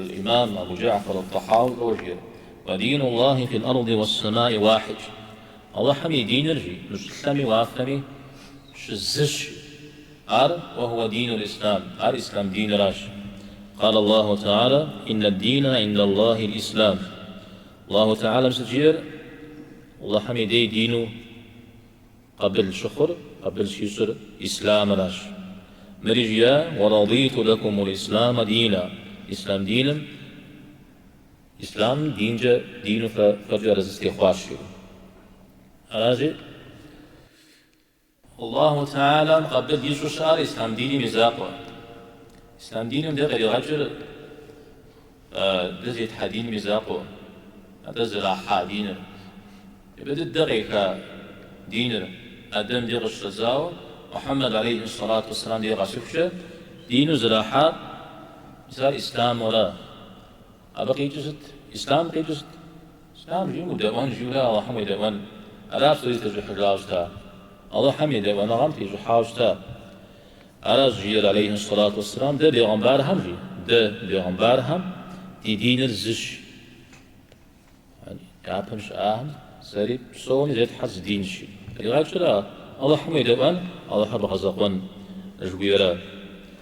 Аль-Имам Абу Джафар ат-Тахауи лӏо жиӏэр, Ва дину Аллахи фил арди уэс-сэмаи уахид. Алыхьым и диныр, жи, мы щӏылъэми уафэми щызыщ, жи. Ар, уэ хуа динул ислам, ар ислам диныращ. Къал Аллаху Тэхьэлэ, Иннэ динэ индэ Аллахи ислам. Аллаху Тэхьэлэм сыт жиӏэр? Алыхьым и дей дину къабыл щыхъур, къабыл щищӏыр исламыращ. Мыри жиӏа, Уэ радиту лакумул ислама дина. Ислам диным, ислам динкӏэ, дину фэ фэркӏэ арэзы сытехъуащ, жиӏэу. Аращи, Аллаху Тэхьэлэм къабыл ищӏу щыӏэр ислъам диным и закъуэ. Ислъам диным дэ къригъэкӏыр дэ зетхьэ диным и закъуэ, атӏэ зэрахьа диныр. Япэ дыдэ къеха диныр Адэм дей къыщыщӏэдзауэ Мухьэммэд алейхи сэлату уэсселам дей къэсыхукӏэ дину зэрахьар мис ар ислъамура. Абы къикӏыр сыт? Ислъам къикӏыр сыт? Ислъам жиӏэм удэӏуэн жиӏэурэ Алыхьым уедэӏуэн. Ара псори зытещӏыхьыжауэ щыта. Алыхьым едэӏуэныгъэм тещӏыхьауэ щыта. Аращ жиӏэр алейхи сэлату уэсселам, дэ бегъымбархэм жи, дэ бегъымбархэм ди диныр зыщ. Япэм щыӏахэм сэри псоми зетхьэр зы динщ. Къригъэкӏыр Алыхьым уедэӏуэн, Алыхьыр бгъэзэкъуэн жыхуиӏэра.